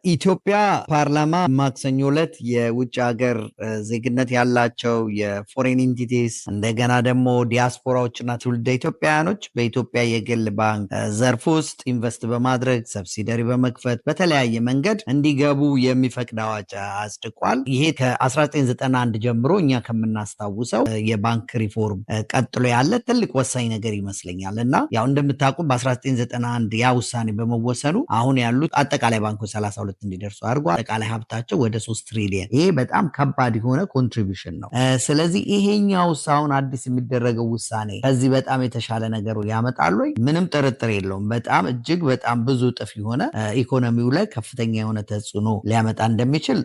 የኢትዮጵያ ፓርላማ ማክሰኞ ዕለት የውጭ ሀገር ዜግነት ያላቸው የ foreign entities፣ እንደገና ደግሞ ዲያስፖራዎችና ትውልደ ኢትዮጵያውያኖች በኢትዮጵያ የግል ባንክ ዘርፍ ውስጥ invest በማድረግ፣ subsidiary በመክፈት፣ በተለያየ መንገድ እንዲገቡ የሚፈቅድ አዋጅ አጽድቋል። ይሄ ከ1991 ጀምሮ እኛ ከምናስታውሰው የባንክ ሪፎርም ቀጥሎ ያለ ትልቅ ወሳኝ ነገር ይመስለኛል። እና ያው እንደምታውቁ በ1991 ያ ውሳኔ በመወሰኑ አሁን ያሉት አጠቃላይ ባንኮች 32 እንዲደርሱ አድርጓል። አጠቃላይ ሀብታቸው ወደ 3 ትሪሊየን። ይሄ በጣም ከባድ የሆነ contribution ነው። ስለዚህ ይሄኛው አሁን አዲስ የሚደረገው ውሳኔ ከዚህ በጣም የተሻለ ነገሩ ያመጣል ወይ? ምንም ጥርጥር የለውም። በጣም እጅግ በጣም ብዙ እጥፍ የሆነ ኢኮኖሚው ላይ ከፍተኛ የሆነ ተጽዕኖ ሊያመጣ እንደሚችል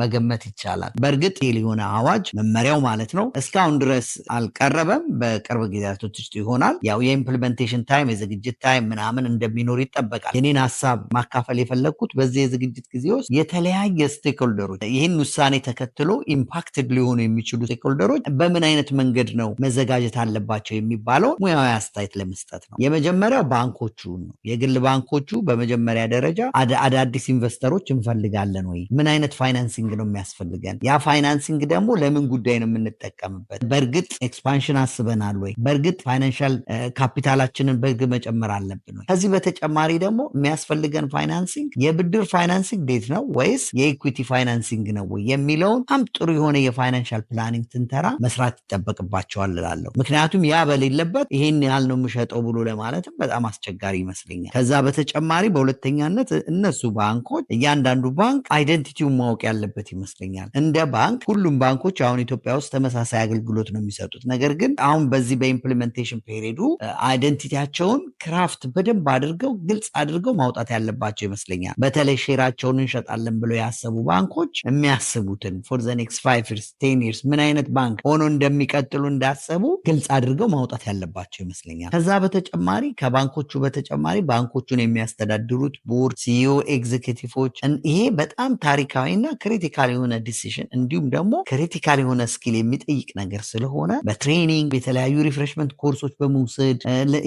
መገመት ይቻላል። በእርግጥ የሆነ አዋጅ መመሪያው ማለት ነው እስካሁን ድረስ አልቀረበም። በቅርብ ጊዜያቶች ውስጥ ይሆናል። ያው የ implementation time፣ የዝግጅት time ምናምን እንደሚኖር ይጠበቃል። የኔን ሀሳብ ማካፈል የፈለግኩት በዚህ የዝግጅት ጊዜ ውስጥ የተለያየ stakeholder ኦች፣ ይህን ውሳኔ ተከትሎ impacted ሊሆኑ የሚችሉ stakeholder ኦች በምን አይነት መንገድ ነው መዘጋጀት አለባቸው የሚባለው ሙያዊ አስተያየት ለመስጠት ነው። የመጀመሪያው ባንኮቹ ነው። የግል ባንኮቹ በመጀመሪያ ደረጃ አዳዲስ investor ኦች እንፈልጋለን ወይ? ምን አይነት financing ነው የሚያስፈልገን? ያ financing ደግሞ ለምን ጉዳይ ነው የምንጠቀምበት? በእርግጥ expansion አስበናል ወይ? በእርግጥ financial capital ኣችንን በእርግጥ መጨመር አለብን ወይ? ከዚህ በተጨማሪ ደግሞ የሚያስፈልገን financing የብድር financing debt ነው ወይስ የ equity financing ነው ወይ የሚለውን በጣም ጥሩ የሆነ የ financial planning ትንተና መስራት ይጠበቅባቸዋል እላለሁ። ምክንያቱም ያ በሌለበት ይሄን ያህል ነው የምሸጠው ብሎ ለማለትም በጣም አስቸጋሪ ይመስለኛል። ከዛ በተጨማሪ በሁለተኛነት እነሱ ባንኮች፣ እያንዳንዱ ባንክ identity ውን ማወቅ ያለበት ይመስለኛል። እንደ ባንክ ሁሉም ባንኮች አሁን ኢትዮጵያ ውስጥ ተመሳሳይ አገልግሎት ነው የሚሰጡት። ነገር ግን አሁን በዚህ በ implementation period ኡ identity ያቸውን craft በደንብ አድርገው፣ ግልጽ አድርገው ማውጣት ያለባቸው ይመስለኛል። በተለይ share ኣቸውን እንሸጣለን ብለው ያሰቡ ባንኮች የሚያስቡትን for the next 5 years፣ 10 years ምን አይነት ባንክ ሆኖ እንደሚቀጥሉ እንዳሰቡ ግልጽ አድርገው ማውጣት ያለባቸው ይመስለኛል። ከዛ በተጨማሪ ከባንኮቹ በተጨማሪ ባንኮቹን የሚያስተዳድሩት ቦርድ፣ CEO፣ executive ኦች ይሄ በጣም ታሪካዊና critical የሆነ decision እንዲሁም ደግሞ critical የሆነ skill የሚጠይቅ ነገር ስለሆነ በ training፣ የተለያዩ refreshment ኮርሶች በመውሰድ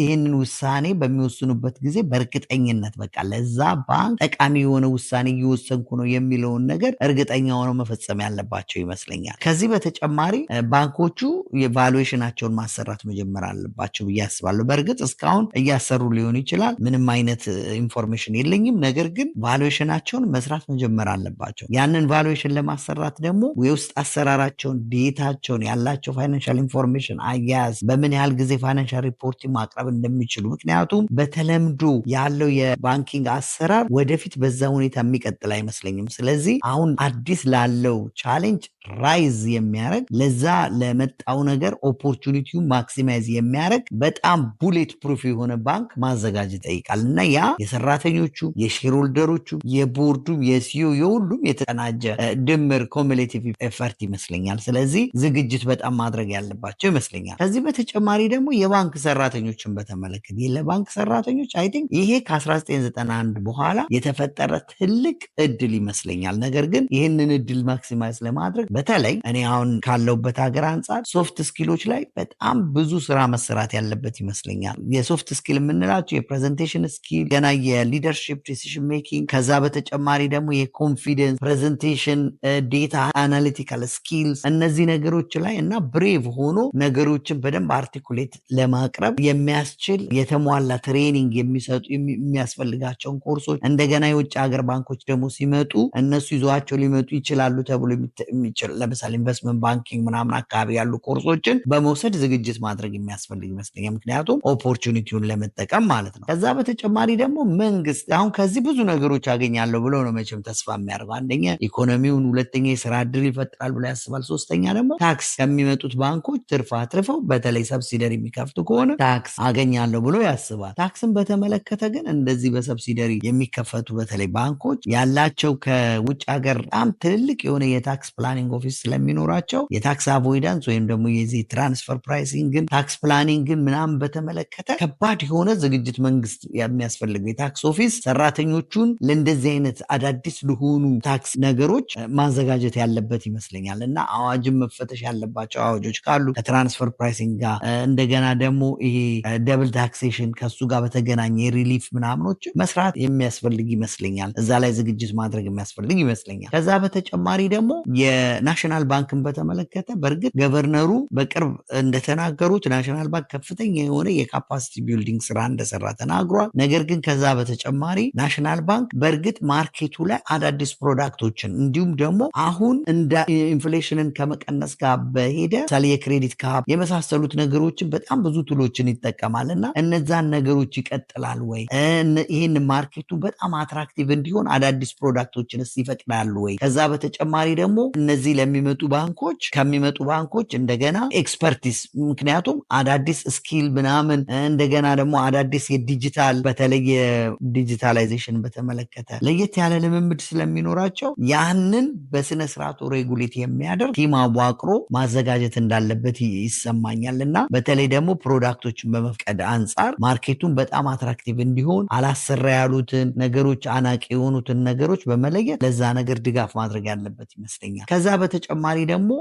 ይህንን ውሳኔ በሚወስኑበት ጊዜ በእርግጠኝነት በቃ ለዛ ባንክ ጠቃሚ የሆነ ውሳኔ እየወሰንኩ ነው የሚለውን ነገር እርግጠኛ ሆነው መፈጸም ያለባቸው ይመስለኛል። ከዚህ በተጨማሪ ባንኮቹ የ valuation ኣቸውን ማሰራት መጀመር አለባቸው ብዬ አስባለሁ። በእርግጥ እስካሁን እያሰሩ ሊሆን ይችላል። ምንም አይነት information የለኝም። ነገር ግን valuation ኣቸውን መስራት መጀመር አለባቸው። ያንን valuation ለማሰራት ደግሞ የውስጥ አሰራራቸውን፣ data ቸውን፣ ያላቸው financial information አያያዝ፣ በምን ያህል ጊዜ financial reporting ማቅረብ እንደሚችሉ፣ ምክንያቱም በተለምዶ ያለው የ banking አሰራር ወደፊት በዛ ሁኔታ የሚቀጥል አይመስለኝም። ስለዚህ አሁን አዲስ ላለው challenge rise የሚያደርግ፣ ለዛ ለመጣው ነገር opportunity ውን maximize የሚያደርግ በጣም bullet proof የሆነ ባንክ ማዘጋጀት ይጠይቃል። እና ያ የሰራተኞቹ፣ የ shareholder ኦቹ፣ የቦርዱ፣ የ CEO፣ የሁሉም የተቀናጀ ድምር cumulative effort ይመስለኛል። ስለዚህ ዝግጅት በጣም ማድረግ ያለባቸው ይመስለኛል። ከዚህ በተጨማሪ ደግሞ የባንክ ሰራተኞችን በተመለከተ ለባንክ ሰራተኞች I think ይሄ ከ1991 በኋላ የተፈጠረ ትልቅ እድል ይመስለኛል። ነገር ግን ይህንን እድል maximize ለማድረግ በተለይ እኔ አሁን ካለሁበት ሀገር አንጻር soft skill ኦች ላይ በጣም ብዙ ስራ መሰራት ያለበት ይመስለኛል። የ soft skill የምንላቸው የ presentation skill፣ ገና የ leadership፣ decision making፣ ከዛ በተጨማሪ ደግሞ የ confidence፣ presentation፣ data analytical skills፣ እነዚህ ነገሮች ላይ እና brave ሆኖ ነገሮችን በደንብ articulate ለማቅረብ የሚያስችል የተሟላ training የሚሰጡ የሚያስፈልጋቸውን ኮርሶች፣ እንደገና የውጭ ሀገር ባንኮች ደግሞ ሲመጡ እነሱ ይዘዋቸው ሊመጡ ይችላሉ ተብሎ የሚችል ለምሳሌ investment banking ምናምን አካባቢ ያሉ ኮርሶችን በመውሰድ ዝግጅት ማድረግ የሚያስፈልግ ይመስለኛል። ምክንያቱም opportunity ውን ለመጠቀም ማለት ነው። ከዛ በተጨማሪ ደግሞ መንግስት አሁን ከዚህ ብዙ ነገሮች አገኛለሁ ብሎ ነው መቼም ተስፋ የሚያደርገው። አንደኛ ኢኮኖሚውን፣ ሁለተኛ የስራ እድል ይፈጥራል ብሎ ያስባል። ሶስተኛ ደግሞ tax ከሚመጡት ባንኮች ትርፍ አትርፈው በተለይ subsidiary የሚከፍቱ ከሆነ tax አገኛለሁ ብሎ ያስባል። Tax ን በተመለከተ ግን እንደዚህ በ subsidiary የሚከፈቱ በተለይ ባንኮች ያላቸው ከውጭ ሀገር በጣም ትልልቅ የሆነ የ tax planning office ስለሚኖራቸው የ tax avoidance ወይም ደግሞ የዚህ transfer pricing ን፣ tax planning ን ምናምን በተመለከተ ከባድ የሆነ ዝግጅት መንግስት የሚያስፈልገው የ tax office ሰራተኞቹን ለእንደዚህ አይነት አዳዲስ ለሆኑ tax ነገሮች ማዘጋጀት ያለበት ይመስለኛል። እና አዋጅን መፈተሽ ያለባቸው አዋጆች ካሉ ከ transfer pricing ጋር፣ እንደገና ደግሞ ይሄ double taxation ከሱ ጋር በተገናኘ relief ምናምኖች መስራት የሚያስፈልግ ይመስለኛል። ይመስለኛል። እዛ ላይ ዝግጅት ማድረግ የሚያስፈልግ ይመስለኛል። ከዛ በተጨማሪ ደግሞ የ National Bank ን በተመለከተ በእርግጥ governor ኡ በቅርብ እንደተናገሩት National Bank ከፍተኛ የሆነ የ capacity building ስራ እንደሰራ ተናግሯል። ነገር ግን ከዛ በተጨማሪ National Bank በእርግጥ market ኡ ላይ አዳዲስ product ኦችን እንዲሁም ደግሞ አሁን እንደ inflation ን ከመቀነስ ጋር በሄደ ምሳሌ የ credit cap የመሳሰሉት ነገሮችን በጣም ብዙ tool ኦችን ይጠቀማል እና እነዛን ነገሮች ይቀጥላል ወይ? ይህን market ኡ በጣም attractive እንዲሆን አዳዲስ product ኦችንስ ይፈቅዳሉ ወይ? ከዛ በተጨማሪ ደግሞ እነዚህ ለሚመጡ ባንኮች ከሚመጡ ባንኮች እንደገና expertise፣ ምክንያቱም አዳዲስ skill ምናምን እንደገና ደግሞ አዳዲስ የዲጂታል በተለይ የ digitalization በተመለከተ ለየት ያለ ልምምድ ስለሚኖራቸው ያንን በስነ ስርዓቱ regulate የሚያደርግ team አዋቅሮ ማዘጋጀት እንዳለበት ይሰማኛል። እና በተለይ ደግሞ product ኦችን በመፍቀድ አንጻር market ኡን በጣም attractive እንዲሆን አላሰራ ያሉትን ነገሮች፣ አናቂ የሆኑትን ነገሮች በመለየት ለዛ ነገር ድጋፍ ማድረግ ያለበት ይመስለኛል። ከዛ በተጨማሪ ደግሞ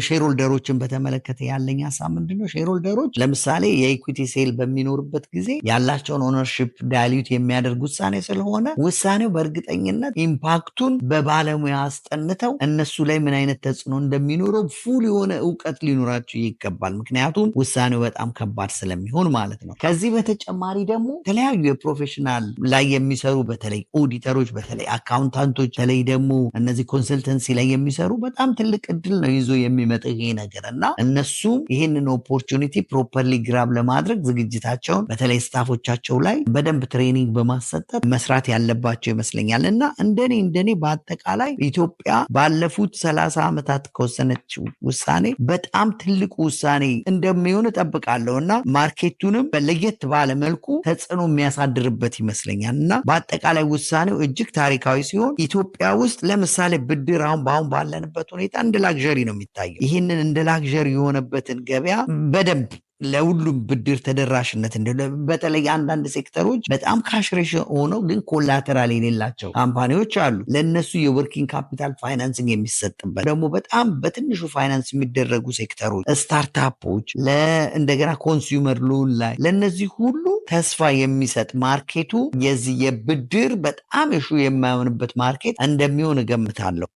shareholder ኦችን በተመለከተ ያለኝ ሀሳብ ምንድነው? Shareholder ኦች ለምሳሌ የ equity sale በሚኖርበት ጊዜ ያላቸውን ownership dilute የሚያደርግ ውሳኔ ስለሆነ ውሳኔው በእርግጠኝነት impact ኡን በባለሙያ አስጠንተው እነሱ ላይ ምን አይነት ተጽዕኖ እንደሚኖረው full የሆነ እውቀት ሊኖራቸው ይገባል። ምክንያቱም ውሳኔው በጣም ከባድ ስለሚሆን ማለት ነው። ከዚህ በተጨማሪ ደግሞ የተለያዩ የ professional ላይ የሚሰሩ በተለይ ኦዲተሮች፣ በተለይ accountant ኦች፣ በተለይ ደግሞ እነዚህ consultancy ላይ የሚሰሩ በጣም ትልቅ እድል ነው ይዞ የሚመጣ ይሄ ነገር። እና እነሱም ይህንን opportunity properly grab ለማድረግ ዝግጅታቸውን በተለይ staff ኦቻቸው ላይ በደንብ training በማሰጠት መስራት ያለባቸው ይመስለኛል። እና እንደኔ በአጠቃላይ ኢትዮጵያ ባለፉት 30 ዓመታት ከወሰነች ውሳኔ በጣም ትልቁ ውሳኔ እንደሚሆን እጠብቃለሁ እና market ኡንም ለየት ባለ መልኩ ተጽዕኖ የሚያሳድርበት ይመስለኛል። እና በአጠቃላይ ውሳኔው እጅግ ታሪካዊ ሲሆን ኢትዮጵያ ውስጥ ለምሳሌ ብድር አሁን በአሁን ባለንበት ሁኔታ እንደ luxury ነው የሚታየው። ይህንን እንደ luxury የሆነበትን ገበያ በደንብ ለሁሉም ብድር ተደራሽነት እንደ በተለይ አንዳንድ ሴክተሮች በጣም cash rich ሆነው ግን collateral የሌላቸው company ዎች አሉ። ለእነሱ የ working capital financing የሚሰጥበት፣ ደግሞ በጣም በትንሹ ፋይናንስ የሚደረጉ sector ኦች፣ startup ኦች፣ እንደገና consumer loan ላይ ለእነዚህ ሁሉ ተስፋ የሚሰጥ market ኡ የዚህ የብድር በጣም issue የማይሆንበት market እንደሚሆን እገምታለሁ።